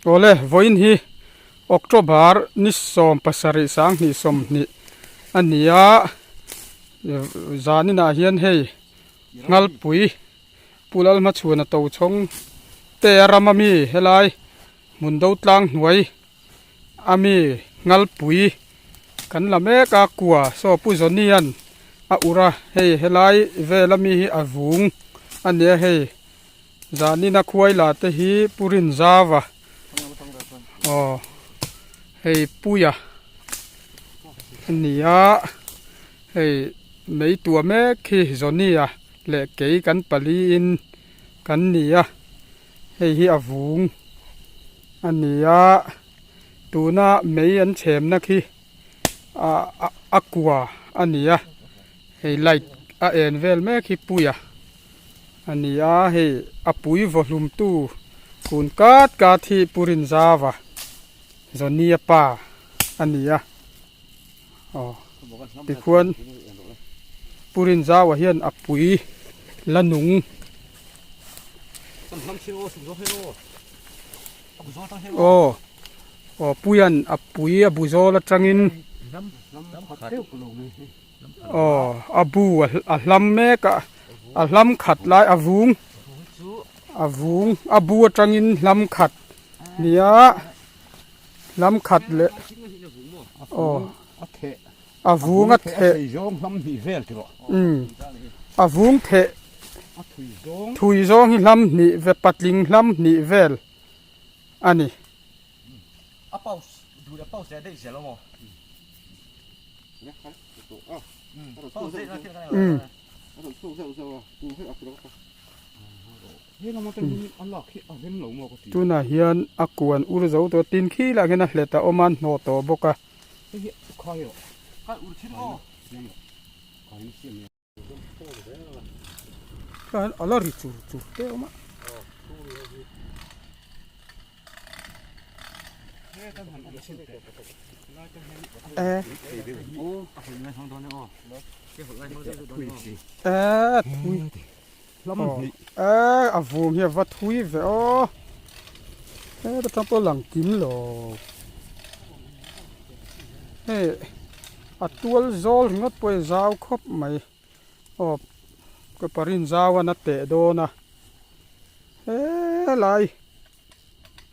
Awle, vawiin hi October ni 70 2020 a ni a, zaninah hian hei Nghalpui Pu Lalhmachhuana Tochhawng te a ram ami helai hmun do tlang hnuai ami Nghalpui kan la mek a kua saw Pu Zawnian a ur a hei helai vel ami hi a vung a nia hei Zanin a khuai la te hi Pu Rinzava aw hei Puia a ni a hei mei tua mek hi Zawnia leh kei kan pali in kan ni a hei hi a vung a ni a tuna mei an chhemna khi ah a kua a ni a hei light a en vel mek hi Puia. A ni a, hei a pui vawhlum tu kun kat kat hi Pu Rinzava Johnny-a pa a ni a, aw tikhuan Pu Rinzava hian a pui la nung. Aw aw Puia'n a pui a bu zawl atangin. Aw a bu a hlam mek a a hlam khat lai a vung a vung a bu atangin hlam khat nia hlam khat leh aw a vung a theh umm a vung theh thui zawng hi hlam hnih ve patling hlam hnih vel a ni. Tunah hian a kuan ur zo tawh tin khi lah hian a hlet a awm a an hnawh tawh bawk a. A la ri chur chur te a awm a. E thui e a vum hi a va thui ve aw he ta tang pawh lang kim lo hei a tual zawl ringawt pawh hi a zau khawp mai aw ka parin zau a na teh dawn a helai.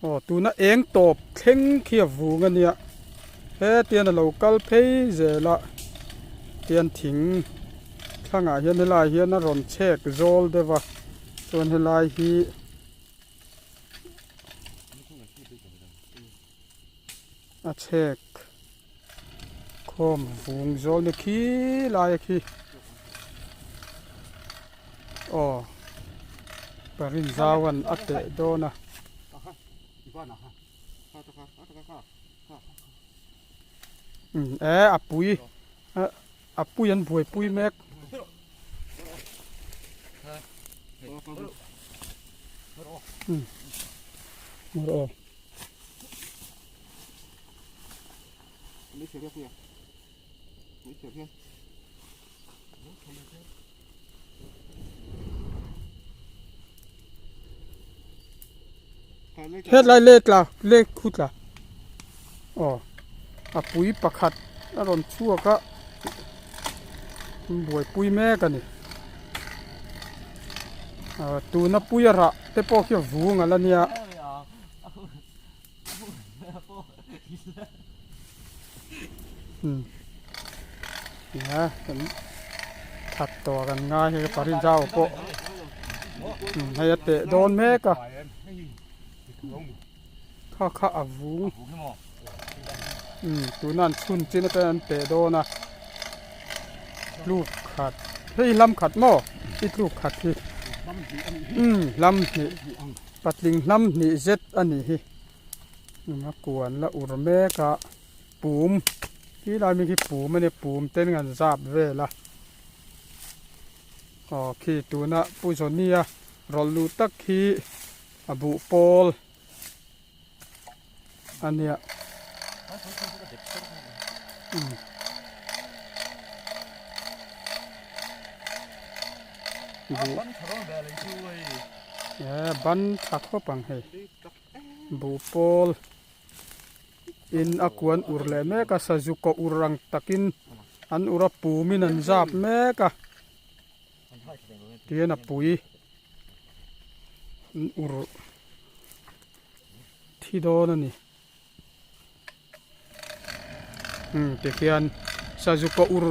Aw tuna eng tawp thleng khi a vung a nia hetian a lo kal phei zel a tian thing thlangah hian helaiah hian a rawn chhek zawl deuh a chuan helai hi a chhek khawm vung zawl ni khi lai a khi aw parin zau an a teh dawn a. Umm e a pui a pui an buaipui mek. Umm aw. Hetlai lek la lek khut la aw a pui pakhat a rawn chhuak a buaipui mek a ni ah tuna puia rah te pawh khi a vung a la nia. Nia kan that tawh kan ngai hei parin zau pawh hei a teh dawn mek a kha kha a vung tuna an chhun chin atang an teh dawn a tluk khat hei hlam khat maw i tluk khat hi hlam hnih. Patling hlam hnih zet a nih hi a kuan la ur mek a pum khi lai mi khi pum a nia pum ten an zap vel a aw khi tuna Pu Johnny-a rawlh luh tak hi a buh pawl a nia umm. Buh eh ban tha khawp ang hei. Buhpawl in a kuan ur leh mek a sazu kaw ur ang takin an ur a pumin an zap mek a tihian a pui an ur thi dawn a ni umm tikhian sazu kaw ur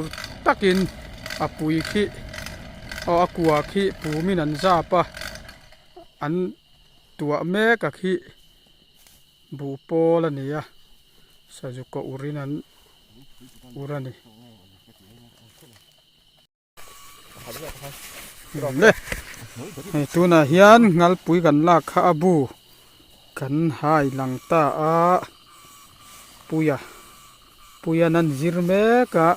takin a pui khi aw a kua khi pumin an zap a an. Tuah mek a khi buh pawl a ni a, sazu kaw urin an ur a ni. Le hei tunah hian ngalpui kan lak kha a bu kan hai lang ta a, puia puian an zir mek a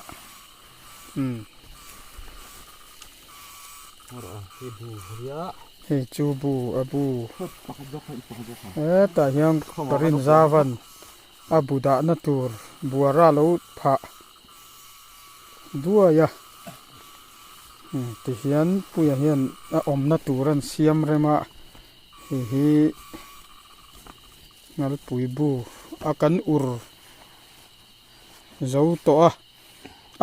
umm. Hei chu bu a bu hetah hian ka rin zauvan a bu dahna tur buara lo phah duai a tihian puia hian a awmna tur an siam rem a hei hi ngalpui bu a kan ur zo tawh a.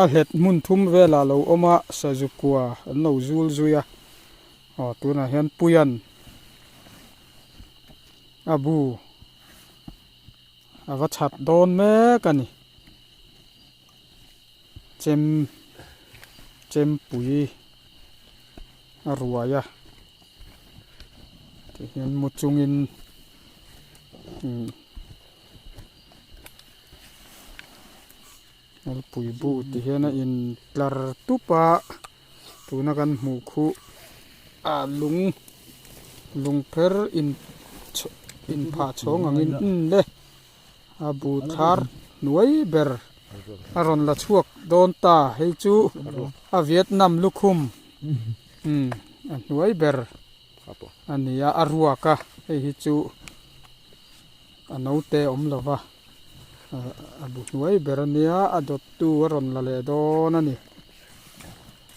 A hlet hmun thum velah lo awm a, sazu kua an lo zul zui a, aw tunah hian Puian a bu a va chhat dawn mek a ni. Chem chempui a ruai a, tihian mu chungin umm. Nalpui bu ti hian a in tlar tup a tuna kan hmuh khuh ah lung lung pher in in phah chhawng angin en le a bu thar hnuai ber a rawn la chhuak dawn ta hei chu a Vietnam lukhum umm a hnuai ber a ni a a ruak a hei hi chu. A naute awm lo va, a bu hnuai ber a nia, a dawttu a rawn la leh dawn a ni.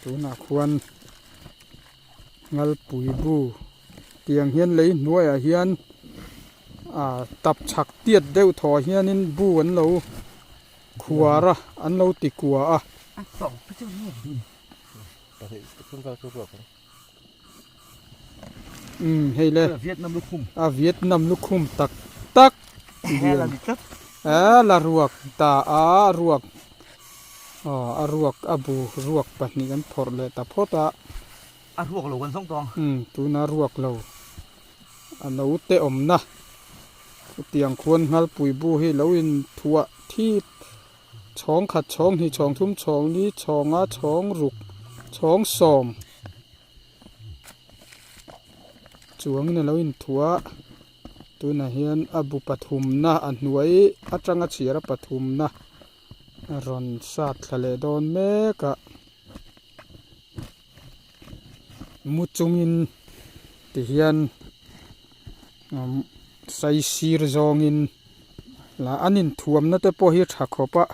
Tunah khuan Ngalpui bu tiang hian lei hnuaiah hian ah tap chhak tiat deuh thaw hianin bu an lo khuar a, an lo ti kua a. Umm hei le Vietnam lukhum a Vietnam lukhum tak tak hel a ni tlat eh la ruak ta a ruak aw a ruak a bu ruak pahnih kan phawrh leh ta phawt a a ruak lo kan zawng tawng umm tuna ruak lo a no te awmna chutiang khuan nghalpui bu hi lo in thuah thip Chhawng khat, chhawng hnih, chhawng thum, chhawng li, chhawng a, chhawng ruk, chhawng sawm chuangin a lo inthuah a, tunah hian a bu pathumna a hnuai atanga chhiar a pathumna a rawn sat thla leh dawn mek a, mu chungin tihian sai sir zawngin lah an inthuamna te pawh hi tha khawp a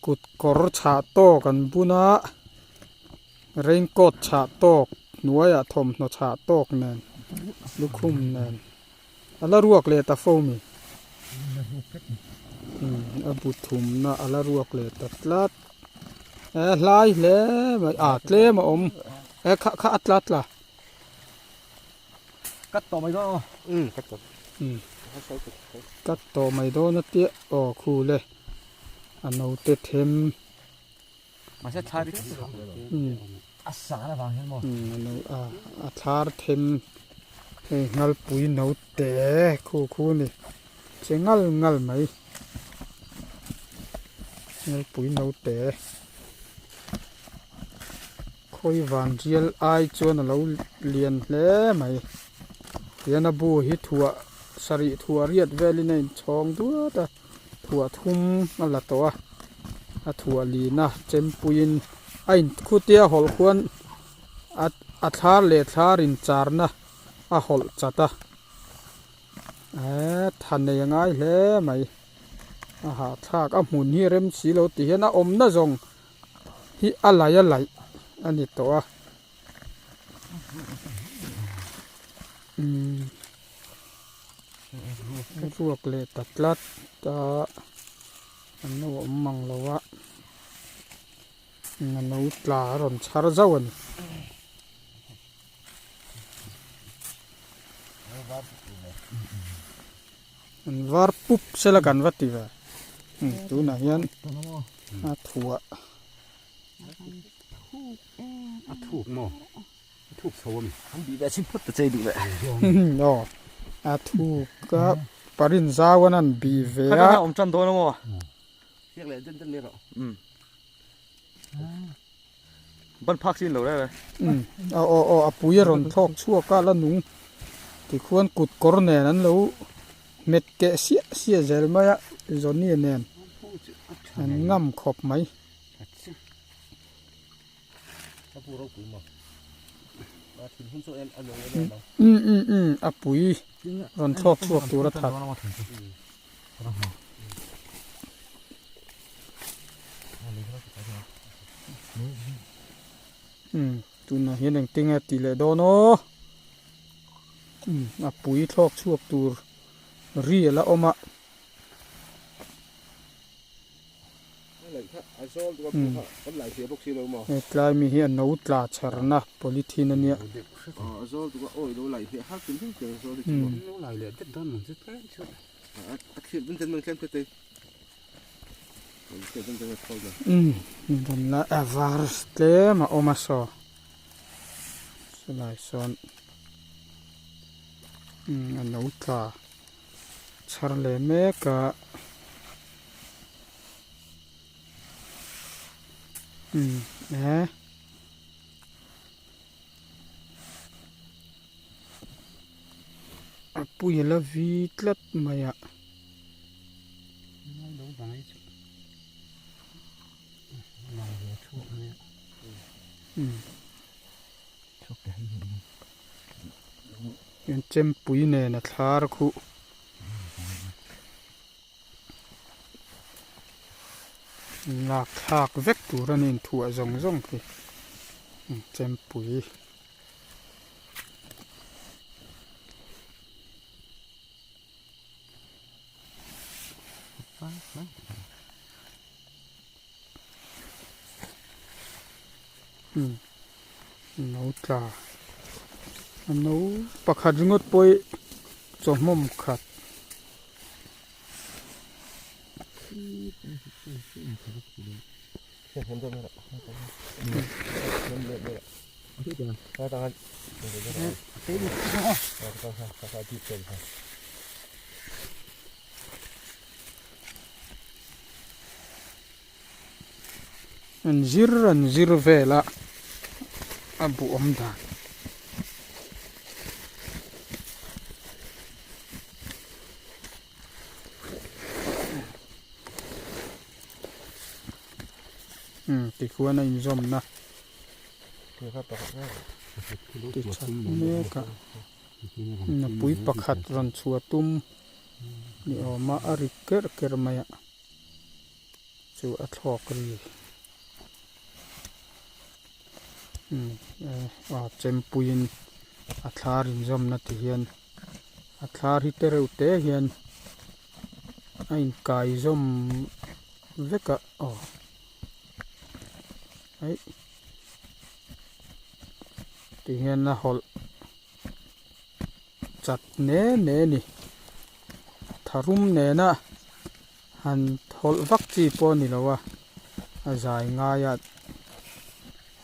kut kawr chhah tawk an bun a raincoat chhah tawk hnuaiah thawmhnaw chhah tawk nen lukhum nen a la ruak leh ta fo mi a bu thumna a la ruak leh ta tlat e hlai hle mai ah tlem a awm e kha kha a tla tla. Cut tawh mai dawn aw. Umm cut tawh. Umm cut tawh mai dawn a tia aw khu le a naute them. Mahse thlar hi umm a san avang hian maw. Umm a no a a thlar them hei ngalpui naute khu khu ni che ngal ngal mai ngalpui naute. Khawi van rial ai chuan a lo lian hle mai tihian a bu hi thuah sarih thuah riat velin a inchhawng duat a thuah thum a la tawh a a thuah lin a chempuiin a in khutia hawlh khuan a a thlar leh thlar incharna a hawlh chat a eee tha nei a ngai hle mai a hahthlak a hmun hi rem si lo ti hian a awmna zawng. hi a laih a laih a ni tawh a umm. Ruak leh ta tlat a an lo awm mang lo a a no tla a rawn chhar zauh a ni. An var pup sela kan va ti ve tunah hian a thuah. A thuk maw? A thuk chho a mi? An bih ve chin phawt ta che duh leh. Aw a thuk a parin zau an an bih ve a. Kha awm tan dawn a maw? Fiak leh den den mai rawh. Ban phak chin lo reng reng. Aw aw aw a pui a rawn thlawk chhuak a la nung tikhuan kut kawr nen an lo hmet keh siah siah zel mai a Johnny nen an ngam khawp mai. Umm umm umm a pui rawn thlawk chhuak tur a that. Umm tunah hian engtin nge tih leh dawn aw umm a pui thlawk chhuak tur ri a la awm a. He tlai mi hi a no tla chherna polythene a nia. Umm rawn la a var tlem a awm a saw sawlai sawn umm a no tla chhar leh mek a umm e. A pui a la vi tlat mai a. Chempui nen a thlar khuh. Lak thlak vek tur a ni inthuah zawng zawng khi chempui. No tla a no pakhat ringawt pawh hi chawhmawm khat. An zir an zir vel a a bu awm dan. Umm tikhuan a inzawmna ti that mek a nupui pakhat rawn chhuah tum ni awm a a ri kerh kerh mai a chu a thlawk ri umm a chempuiin a thlar inzawmna ti hian. A thlar hi te reuh te hian a inkai zawm vek a aw aih ti hian a hawlh chat ne ne a ni tharum nena han hawlh vak chi pawh a ni lo a a zai ngai a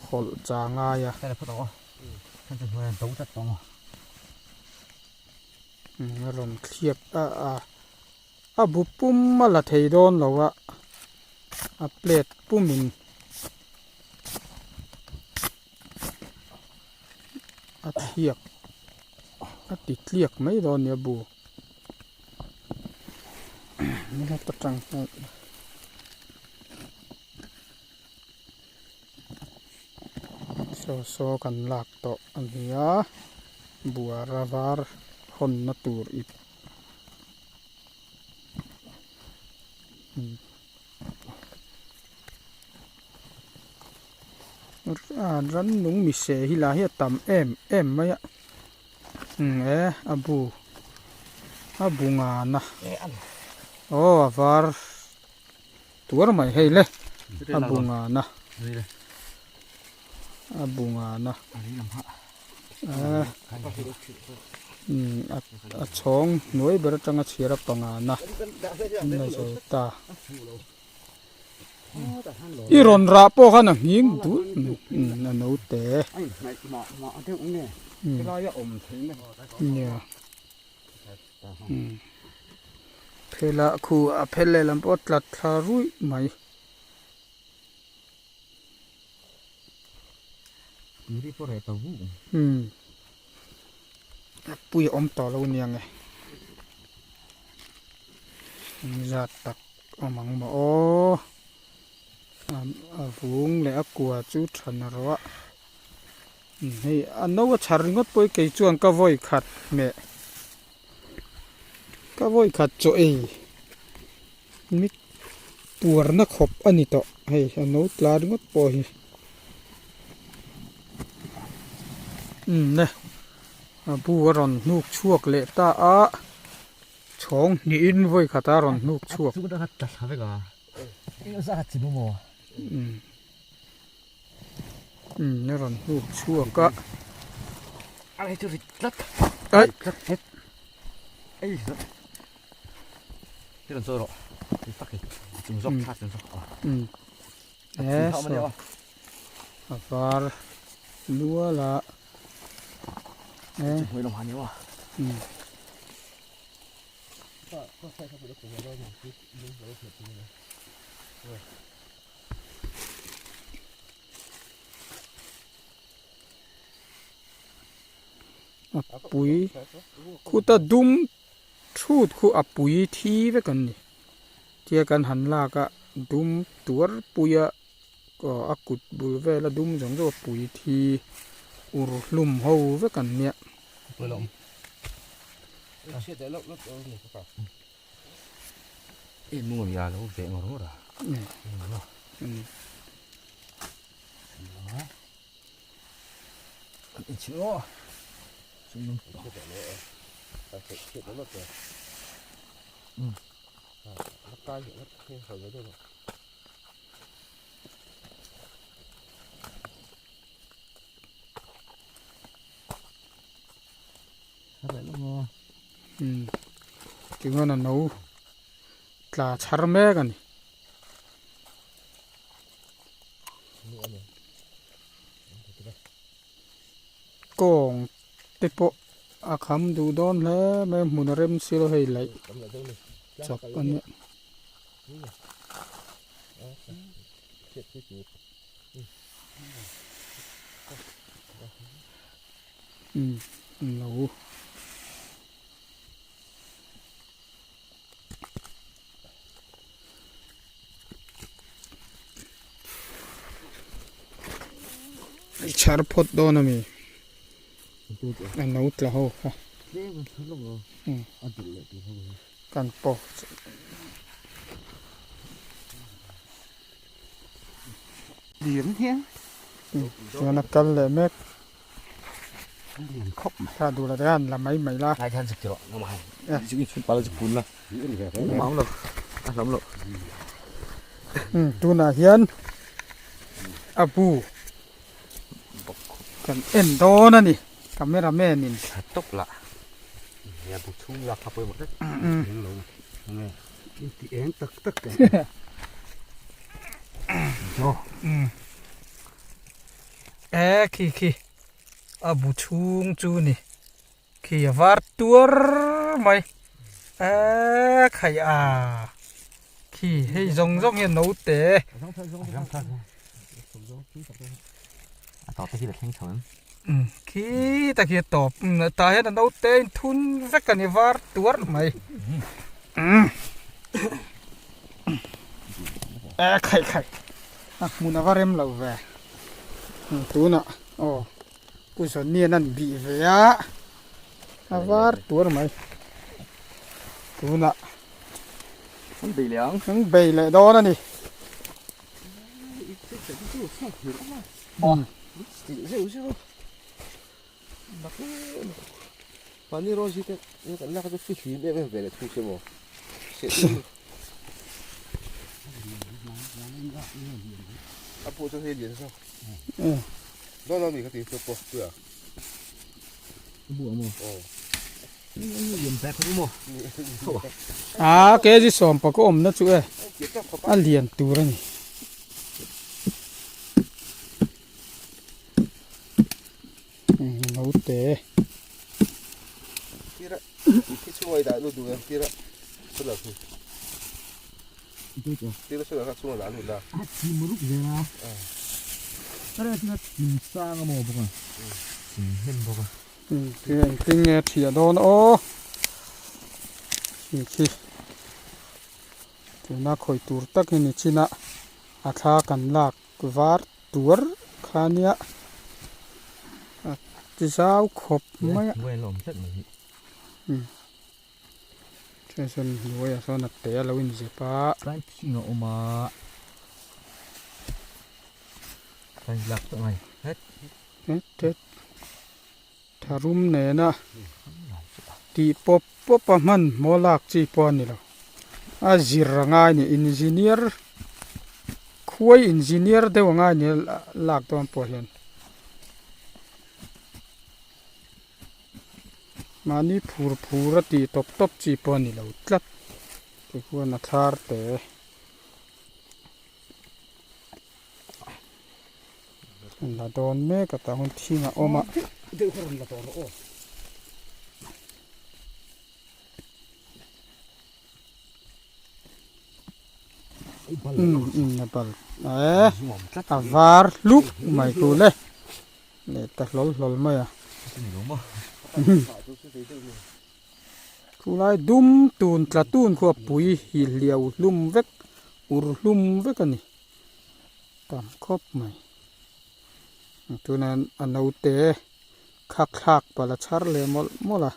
hawlh cha ngai a. A rawn thliak a a a bu pum a la thei dawn lo a a plate pumin a thliak a ti tliak mai dawn a ni a bu heta tang hian. Saw saw kan lak tawh a ni a buara var hawnna tur ip rannung mise hi lah hi a tam em em mai a e a bu. A bu ngana aw a var tuar mai hei le a bu ngana a bu ngana a chhawng hnuai ber atanga chhiar a pangana an la zo ta. I rawn rah pawh khan a nghing dul mai a naute. Nia phela khu a phel lehlam pawh a tlat thla ruih mai. A pui a awm tawh lo nia nge engzat tak awm ang maw aw a vung leh a kua chu tha na rawh a hei a no a chhar ringawt pawh hi kei chuan ka vawi khat hmeh ka vawi khat chaw ei mit puar na khawp a ni tawh hei a no tla ringawt pawh hi umm le a bu a rawn hnuk chhuak leh ta a. Chhawng hnihin vawi khat a rawn hnuk chhuak. Umm a rawn hnuk chhuak a. Umm he saw a var nual a. Umm. A pui khuta dum thut khu a pui thi vek an ni tia kan han lak a dum tuar pui a aw a kut bul vel a dum zawng zawng a pui thi ur hlum ho vek an nia. Umm tingawn a no tla chhar mek a ni. Kawng te pawh a kham duh dawn hle mai a hmun a rem silo hei laih chawp a nia. Umm no. I chhar phawt dawn a mi a no tla ho kha kan pawh chuan a kal leh mek. Tha duh lo te khan la mai mai la. Tunah hian a bu kan en dawn a ni camera man in. E khi khi a bu chhung chu ni khi a var tuar mai e khai a khi hei zawng zawng hian naute umm khi tak hi a tawp tah hian a naute a inthun vek a ni var tuar mai umm e khai khai a hmun a va rem lo ve. Tunah aw Pu Zawnian an bih ve a, a var tuar mai. Tunah an bei leh ang. An bei leh dawn a ni. Mahni Rosie te kan lak chu fihlim em em ve leh thung se maw? A pawh chu hei lian zawk. Dawn ami ka ti chu pawh puia. Bu maw? Aw. Lian bek ru maw? A kg sawm pakua awmna chu e a lian tur a ni. Naute. Tira thi chhunga i dah lut duh em tira solar hi. Tira solar kha chhunga dah lut la. A chim ruk zel a. Tara tira chim sang a maw bawk a. Chim hnem bawk a. Engtin nge thiah dawn aw. Khi tuna khawi tur tak hi ni chin a a thla kan lak var tuar kha nia a ti zau khawp mai a chuan sawn hnuaiah sawn a te a lo inzep a. Tlai thing a awm a tlai lak tawh mai het het het tharum nena tih pawp pawp a hmanhmawh lak chi pawh a ni lo a zir a ngai a ni engineer khuai engineer deuh a ngai a ni lak dawn pawh hian mahni phur phur a tih tawp tawp chi pawh a ni lo tlat tikhuan a thar te. An la dawn mek a tah hun thing a awm a. Deuh kha rawn la tawh rawh aw. Um um a bal eh a var hluk mai ku le leh ta hlawl hlawl mai a. Chulai dum tun tla tun khu a pui hi hliau hlum vek ur hlum vek a ni. Tam khawp mai. Tuna a naute khak thlak palh a chhar leh mawlh mawlh a.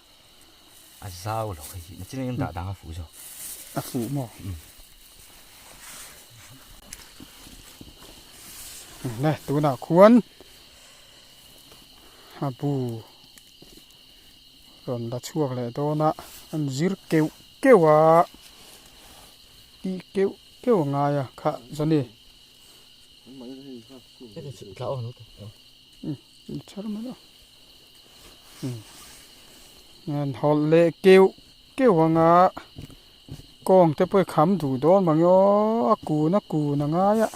A zau lo hei hi nachin eng dah dang a fuh zawk. A fuh maw? Le tunah khuan a bu rawn la chhuak leh dawn a an zir keuh keuh a. Tih keuh keuh a ngai a khah Johnny. An hawlh leh keuh keuh ang a kawng te pawh i kham duh dawn mang aw a kun a kun a ngai a.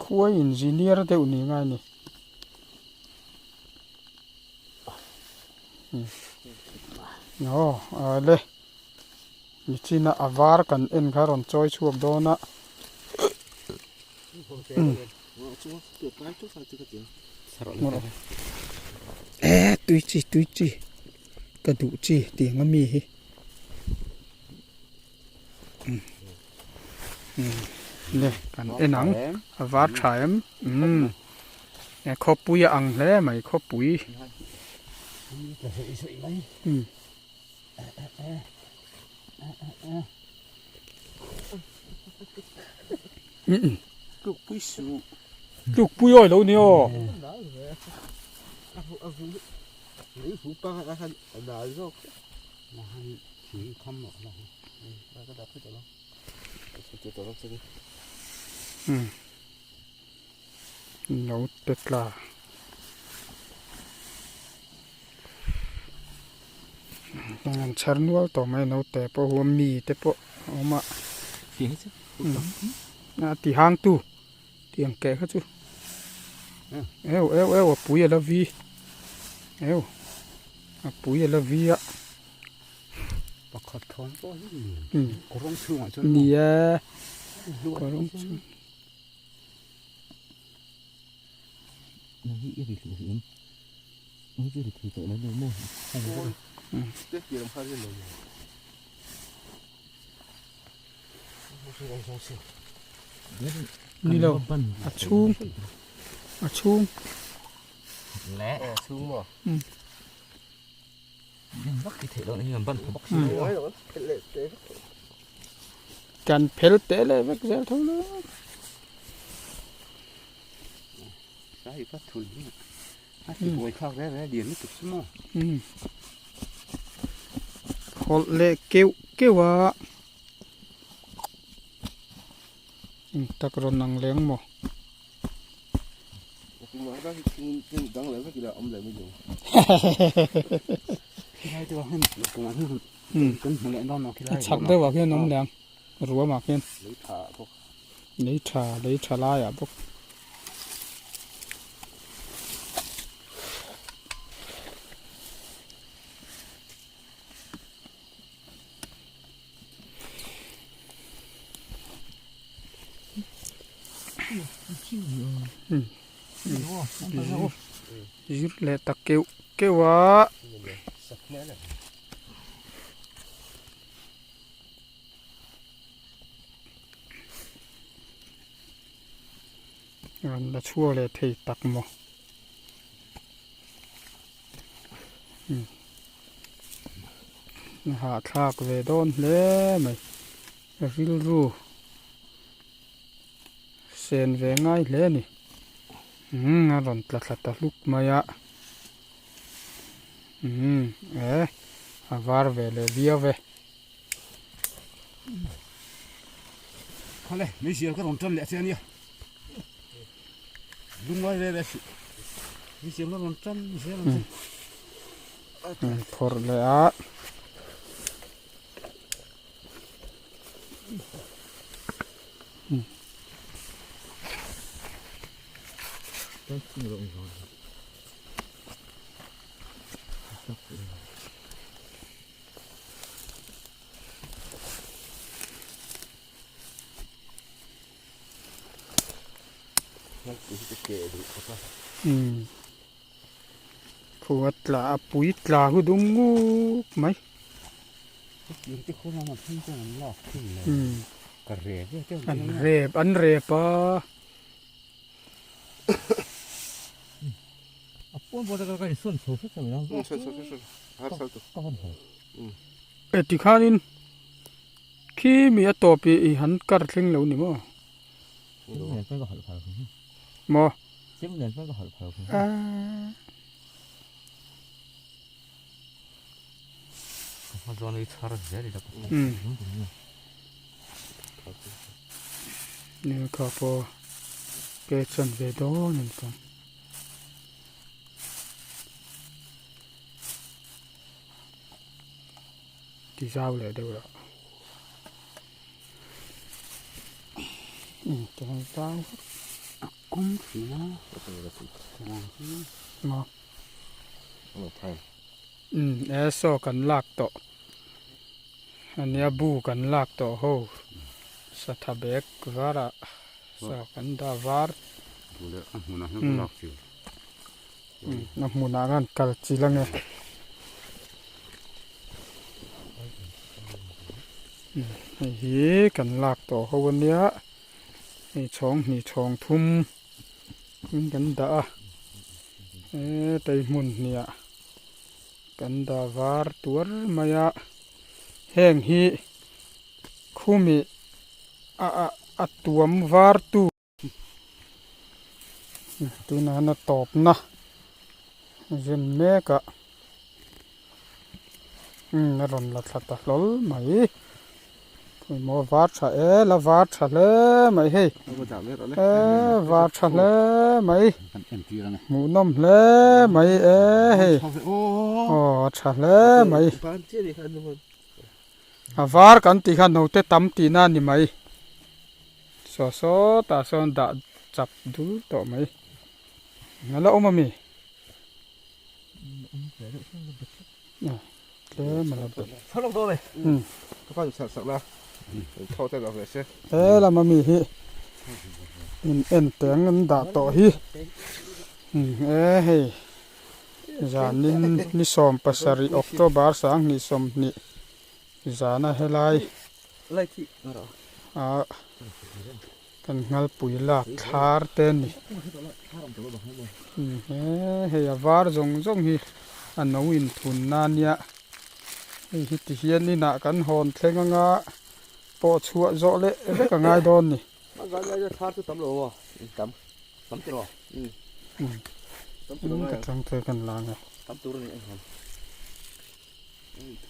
Khuai engineer deuh ni ngai a ni. Aw le nichina a var kan en kha rawn chawi chhuak dawn a e tui chi tui chi ka duh chi tiang ami hi le kan en ang a var tha em umm khawpui a ang hle mai khawpui umm tlukpui awi lo ni aw. Naute tla an chhar nual tawh mai naute pawh huam mi te pawh a awm a a ti hang tu tiang keh kha chu eu eu eu a pui a la vi eu a pui a la vi a. Pakhat thawm pawh hi kawrawng chhungah chuan ni e kawrawng chhung hi i ri hluh hluh em hi chu ri thei tawh lo maw ni lo a chhung a chhung leh chhung maw Kan phel teh leh vek zel tho lo. Tlai vat thun hi a ti buai thlak reng reng a lian lutuk chu maw. Umm hawlh leh keuh keuh a eng tak rawn ang leng maw. A chhak deuh ah khian awm leh ang ruam ah khian lei tha lei tha lai ah bawk. Zir leh ta keuh keuh a. Rawn la chhuak leh thei tak maw. Hahthlak ve dawn hle mai rilru sen ve ngai hle a ni umm a rawn tla thla ta hluk mai a umm e a var ve leh viau e. Khawle meizial ka rawn tan leh che a nia lungngai ve ve suh meizial ka rawn tan zel ang che. Phawrh leh a. Khu a tla a pui tla hu dum nguk mai. An rep an rep a. E tikhanin khi mi a tawp i i han kar thleng lo ni maw? Maw? Kha pawh ke chan ve dawn an tam. Ti zau leh deuh lah. E saw kan lak tawh ania bu kan lak tawh ho satha bag varah sa kan dah var a hmunah khan kal chilh ange. Hei hi kan lak tawh ho ania hei chhawng hnih chhawng thum in kan dah a hetlai hmun hniah kan dah var tuar mai a heng hi khumi a tuam var tu. Tunah hian a tawpna rem mek a umm a rawn la thla ta hlawl mai engmaw var tha e la var tha hle mai hei e var tha hle mai hmuhnawm hle mai e hei aw a tha hle mai a var kan tih khan naute tam tihna a ni mai. Saw sawtah sawn dah chap dul tawh mai. A la awm ami? Tlem a la bet. He lam ami hi in en teng an dah tawh hi. E hei zanin ni 17 October 2020 zana helai ah kan nghalpui lak thlar te a ni he hei a var zawng zawng hi a no inthun na ania hei hi ti hian inah kan hawn thleng anga pawh chhuah zawh leh vek a ngai dawn a ni. Tam tur Ka tang te kan la nge. Tam tur ani ang han.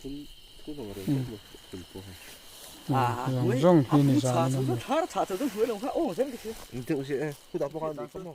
Thun thun ang reng mo thun pawh ha. Zawng zawng hi ni zan in ani. Thar tha chu hnuai lo kha aw zel ti Ni te u se e. Khu da pawh khan ni kha mo.